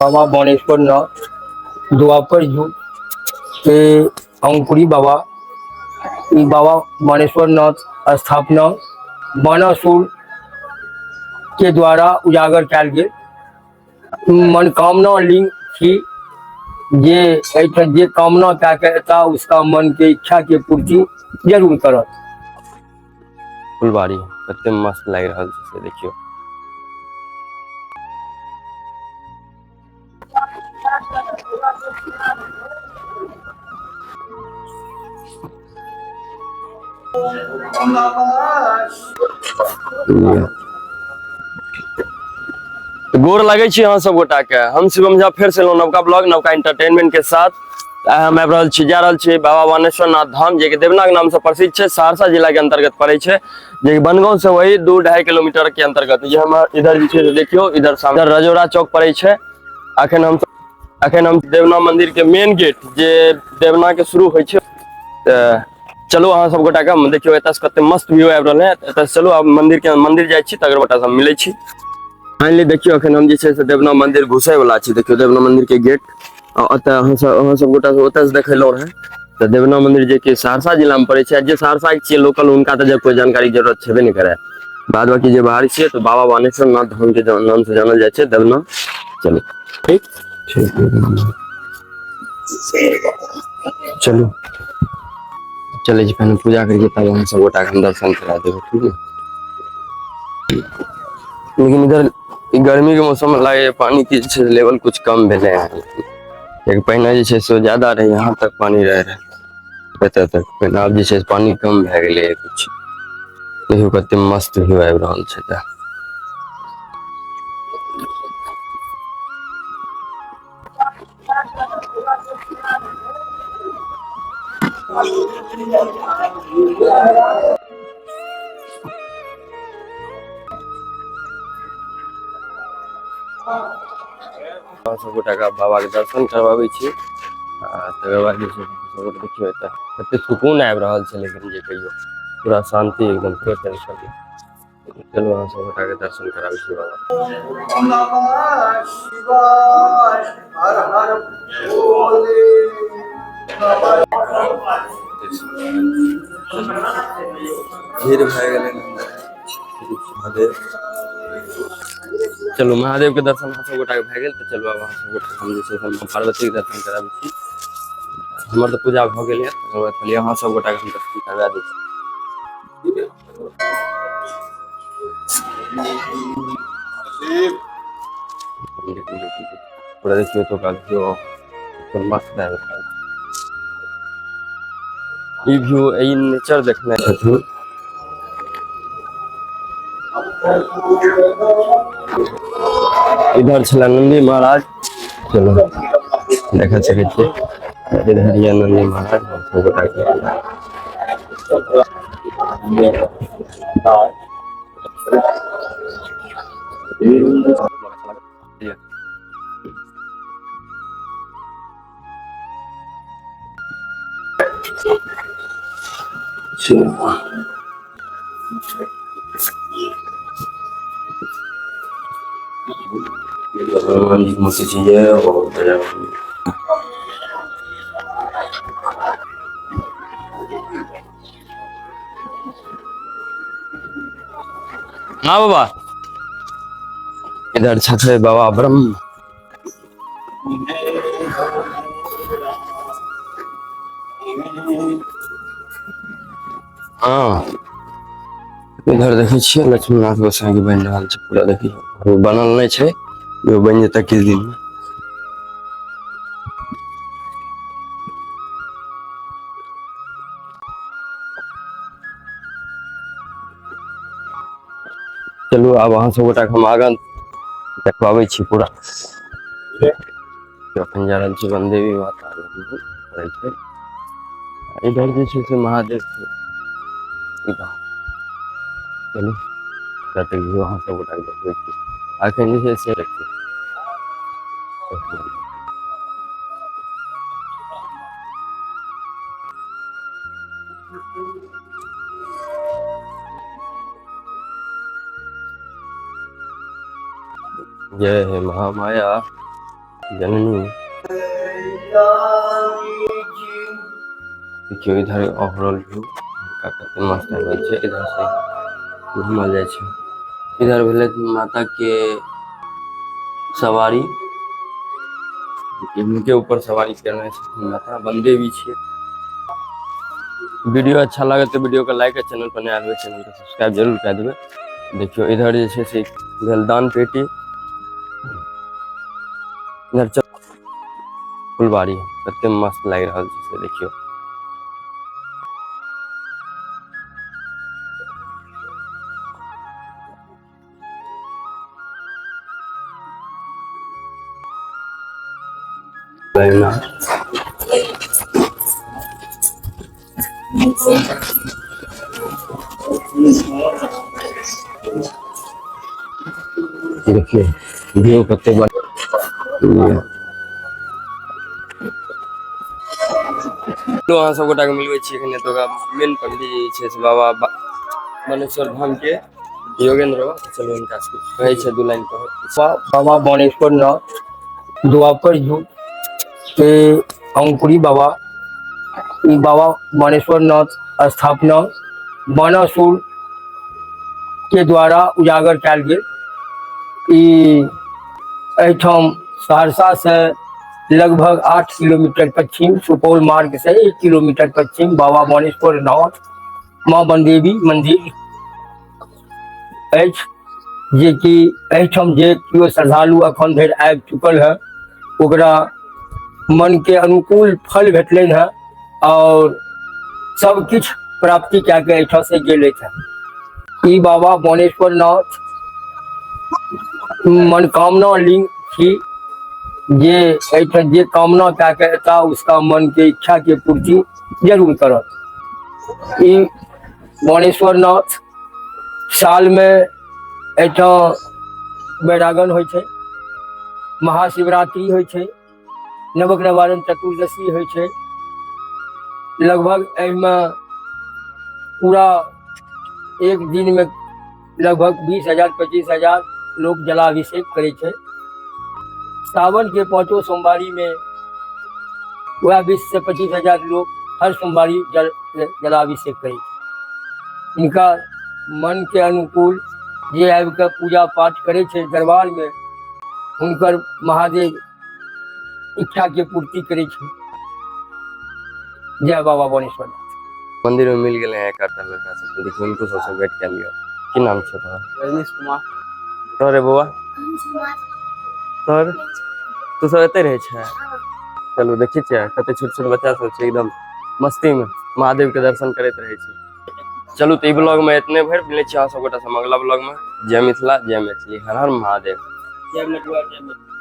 बाबा बाणेश्वर नाथ द्वापर युग के अंकुरी बाबा, ई बाबा बाणेश्वर नाथ स्थापना बाणासुर के द्वारा उजागर कयल गेल। मनोकामना लिंग छी जे एहिठाम जे कामना कए के एता उसका मन के इच्छा के पूर्ति जरूर करत। फुलबाड़ी कते मस्त लागि रहल छै से देखियौ। गोर लगे छी अहाँ सब गोटा के। हम शिवम झा फेर से एलहुँ नवका ब्लॉग नवका एंटरटेनमेंट के साथ। आइ हम आबि रहल छी, जा रहल छी बाबा बाणेश्वर नाथ धाम, जे कि देवना के नाम से प्रसिद्ध छै, सहरसा जिला के अंतर्गत पड़े छै, जे कि बनगांव से वही 2-2.5 किलोमीटर के अंतर्गत। जे हम इधर जे छै देखियौ, इधर सामने इधर रजौड़ा चौक पड़े छै। अखन हम देवना मंदिर के मेन गेट जे देवना के शुरू होइ छै। तऽ चलू अहाँ सब गोटा के देखियौ एतऽ से कते मस्त व्यू आबि रहल है। एतऽ से चलू आब मंदिर के मंदिर जाइ छी, तकर गोटा सब मिलै छी। फाइनली देखियौ अखन हम जे छै से देवना मंदिर घुसै वाला छी। देखियौ देवना मंदिर के गेट, आ ओतऽ अहाँ सब गोटा सब ओतऽ से देखेलहुँ रहै। तऽ देवना मंदिर जे कि सहरसा जिला मे पड़ै छै, जे सहरसा के छियै लोकल हुनका तऽ जे कोइ जानकारी के जरूरत छेबे नहि करै। बाद बाकी जे बाहर छियै तऽ बाबा बाणेश्वर नाथ धाम के नाम से जानल जाइ छै देवना। चलू ठीक ठीक, चलू चलै छी, पहिने पूजा करिके तब अहाँ सब गोटा के हम दर्शन करा देबै, ठीक ने? लेकिन इधर ई गर्मी के मौसम में लागे पानी के जे छै लेवल कुछ कम भेलै हँ, कियाकि पहिने जे छै से ज्यादा रहै, यहाँ तक पानी रहै रहै एतऽ तक। पहिने आब जे छै से पानी कम भए गेलै कुछ। देखियौ कते मस्त व्यू आबि रहल छै। तऽ सब गोटा के बाबा के दर्शन करवाबै छी, आ तकर बाद जे छै सब गोटा देखियौ एतऽ कते सुकून आबि रहल छै। लेकिन जे कहियौ पूरा शांति एकदम, कोई टेंशन नहि। चलू अहाँ सब गोटा के दर्शन कराबै छी बाबा। भीड़ भए गेलै महादेव। चलू महादेव के दर्शन अहाँ सब गोटा के भए गेल। तऽ चलू आब अहाँ सब गोटा हम जे छै से माँ पार्वती के दर्शन कराबै छी। हमर तऽ पूजा भऽ गेल यऽ, तकर बाद कहलियै अहाँ सब गोटा के हम दर्शन करवा दै छी। पूरा देखियौ तो का व्यू मस्त आबि रहल। ई व्यू ई नेचर देखने छथिन। इधर छला नंदी महाराज, चलो देख सकै छियै। इधर ये नंदी महाराज सब गोटा के। भगवान जी की मूर्ति चाहिए और हाँ बाबा इधर छथे बाबा ब्रह्म। हाँ इधर देखे छियै लक्ष्मीनाथ गोसाई के बनि रहल छै पूरा। देखियौ बनल नहि छै, बनि जेतै किछु दिन में। चलू आब अहाँ सब गोटा के हम आगाँ देखबाबै छी पूरा। अखन जा रहल छी वनदेवी माता पड़ै छै। इधर जे छै से महादेव छै इधर। चलू कतेक व्यू अहाँ सब गोटा के देखबै छी। अखन जे छै से देखियौ जय हे महामाया। जननी। देखियौ इधर ओवरऑल व्यू कते मस्त आबि रहल छै। इधर से घूमल जाइ छै। इधर भेलै माता के सवारी, हिनके ऊपर सवारी करने छथिन माता वनदेवी छियै। वीडियो अच्छा लागत तऽ वीडियो के लाइक आ चैनल पर नया हेबै चैनल के सब्सक्राइब जरूर कए देबै। देखियौ इधर जे छै से भेल दान पेटी, इधर फुलबाड़ी कते मस्त लागि रहल छै से देखियौ। देखियौ व्यू कते बढ़िया। तो अहाँ सब गोटा के मिलबै छी एखन एतुका मेन पंडीजी जे छै से बाबा मनेश्वर धाम के योगेंद्र बाबा। चलू हिनका से कहै छै दू लाइन कहै। बाबा बाणेश्वर नाथ द्वापर युग के अंकुरी बाबा, ई बाबा बाणेश्वर नाथ स्थापना बाणासुर के द्वारा उजागर कयल गेल। ई एहिठाम सहरसा से लगभग 8 किलोमीटर पश्चिम, सुपौल मार्ग से 1 किलोमीटर पश्चिम बाबा बाणेश्वर नाथ माँ वनदेवी मंदिर अछि, जे कि एहिठाम जे केओ श्रद्धालु अखन धरि आबि चुकल है ओकरा मन के अनुकूल फल भेटलनि है और सब किछु प्राप्ति कए के एहिठाम से गेल अछि। ई बाबा बाणेश्वर नाथ मनोकामना लिंग छी, जे एहिठाम जे कामना कए के एता उसका मन के इच्छा के पूर्ति जरूर करत। ई बाणेश्वर नाथ साल में एहिठाम बैरागन होइ छै, महाशिवरात्रि होइ छै, नवक नवारण चतुर्दशी होइ छै। लगभग एहिमे पूरा एक दिन में लगभग 20,000 25,000 लोग जलाभिषेक करै छै। सावन के पांचों सोमवारी में वह 20 से 25,000 लोग हर सोमवारी जलाभिषेक करै छै। इनका मन के अनुकूल जे आबि कऽ पूजा पाठ करै छै दरबार में, हुनकर महादेव इच्छा के पूर्ति करै छै। जय बाबा बाणेश्वर नाथ। मंदिर में मिल गेले हैं एक आध लड़का सब, देखियौ उनको सबसे भेंट कए लियौ। की नाम छै तोहर? रजनीश कुमार। तोहर रे बौआ? तोहर? तू सब एते रहै छै? चलू देखै छियै कते छोट छोट बच्चा सब छै एकदम मस्ती में महादेव के दर्शन करैत रहै छै। चलू तऽ ई ब्लॉग में एतने भरि मिलै छी अहाँ सब गोटा से अगला ब्लॉग में। जय मिथिला, जय मैथिली, हर हर महादेव। जय मिथिला, जय मैथिली।